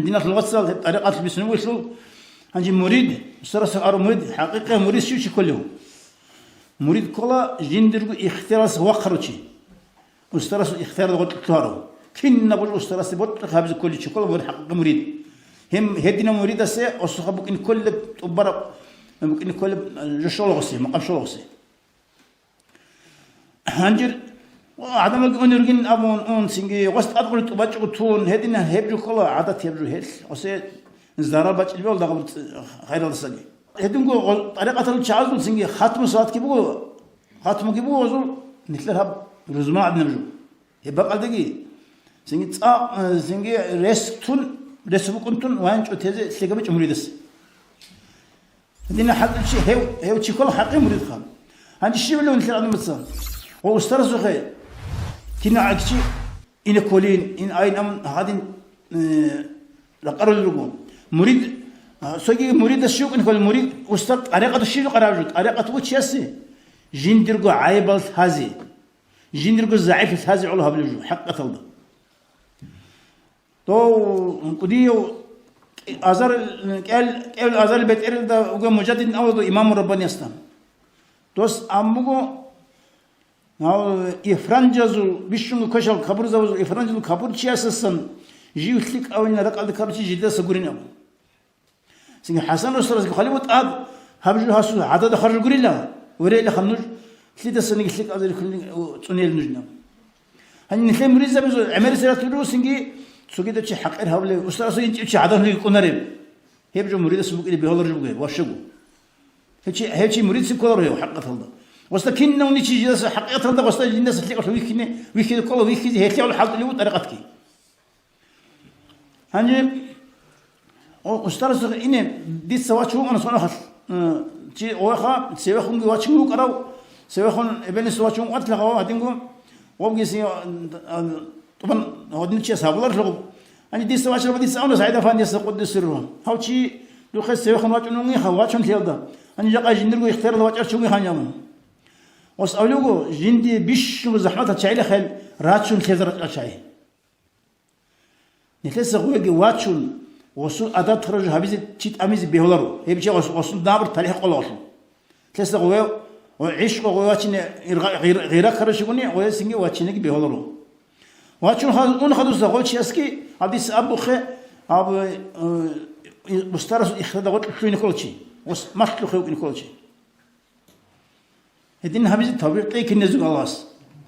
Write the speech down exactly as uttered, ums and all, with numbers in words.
Диналъул вацал, гьеб тӀарикъат бицунеб бугелъул, гьанже мурид, устарасул ару мурид, хӀакъикъи мурид щив чи кколев? Мурид ккола жиндирго ихтияралъ вахъарав чи. Устарасул ихтияралда гъоркье лъугьарав. Кинабго устарасде бокьухъе гьабизе кколев чи ккола мурид, хӀакъикъи мурид. Гьем гьединав муридасе осухъа букӀине кколеб тӀубараб, букӀине кколеб жо щолагъусе, макъам щолагъусе. Гьанжир гӀадамалги унев ругин абун, ун цинги гъос тӀадгъури тӀубачӀого тун, гьедина гьеб жо ккола, гӀадат гьеб жо гьелъ. Гъосе зарал бачӀилбал дагъаб хайралдасаги. Гьединго гъо-, тӀарикъаталъул чагӀазул цинги хатму салатги буго, хатмуги буго гъозул, нилъер гьаб рузман гӀадинаб жо. Гьеб бакӀалдаги, цинги цӀа-, э, цинги рес тун, рес букӀун тун, ванчӀо тезе лъегабичӀо муридас. Дина хӀакъичи гьев, гьев чи ккола хӀакъи муридха. Гьанже щивали унлъи гӀадамаца. Ва устарасухъе, кина гӀакичи, ина кколин, ин айн амун гьадин, э, ракъарулел руго. Мурид, а, цоги муридас щив вукӀин кколин, мурид устар тӀарикъату щив къараб жо, тӀарикъат вуго чиясе, жиндирго гӀайбал лъази, жиндирго загӀиплъи лъази гӀоло гьабулеб жо, хӀакъикъаталда. Дов кӀудияв азар, кӀел-, кӀел азарил бетӀералда вуго мужаддидин авазул имаму Раббаниясда. Дос ам буго, гьав ифранжазул, бищунго квешал кабурзавазул ифранжазул кабурчиясасан жив лъикӀавилан ракӀалде ккарав чи жидедаса гурин абун. Цинги ХӀасан устарасги хъвалеб бу тӀад, гьаб жо гьасул гӀадада харжу гурила, верейилаха нуж, лъидасаниги лъикӀазе рихьулин цӀунейил нужна. Гьанин нилъер муридзабазул гӀемерисеб ратулел русинги, цогидав чи хӀакъир гьавулев, устарасул инчӀев чи гӀадан лъуги кӀунареб. Гьеб жо муридас букӀине бегьулар жо бугеб, ващаго. Гьев чи, гьев чи муридцин кколаро гьев хӀакъикъаталда. Гъосда кинавни чи жидаса хӀакъикъаталда гъосда жиндаса лъикӀалъ вихьине, вихьизе ккола, вихьизе гьелъигӀал хӀалтӀулев ву тӀарикъатги. Гьанже, о, устарасухъе ине, дица вач вукӀана сонахалъ, э, чи гъовеха, цевехунги вачин вукӀарав, цевехун эбелиса вачин вукӀатлъа гъав гьадинго, гъовги си, а, а, тӀубан гьадин чияс гьабуларлъугъ. Гьанже дица вачараб дица авна СагӀид-афандиясда къуддусе сирругьу. Гьав чи духъе цевехун вачӀун вугин хал, вачун лъелда. Гьанже жакъа жиндирго ихтияралда вачӀар чи вугин хан абун. Ос авлуго, жинди бищунго захӀматал чагӀила хел рачун лъезарачӀа чагӀи. Нилъеца гъоги вачун, гъосул адат-хӀурмат гьабизе чи тӀамизе бегьуларо. Гьеб чи гъос-, гъосул набур талихӀ къолагъулъун. Нилъеца гъове, гъо-, гӀишкъо гъове вачине иргъа-, гъира-, гъира ккаращигуни, гъоесинги вачинеги бегьуларо. Вачун хал-, ун хадуса гъов чиясги, гьадис абухъе, аб-, э, устарасул ихтада гъоркь лъугьине кколчи, гъос малъухъе вукӀине кколчи. Гьедин гьабизе тавфикъ кьей киназего Аллагьас.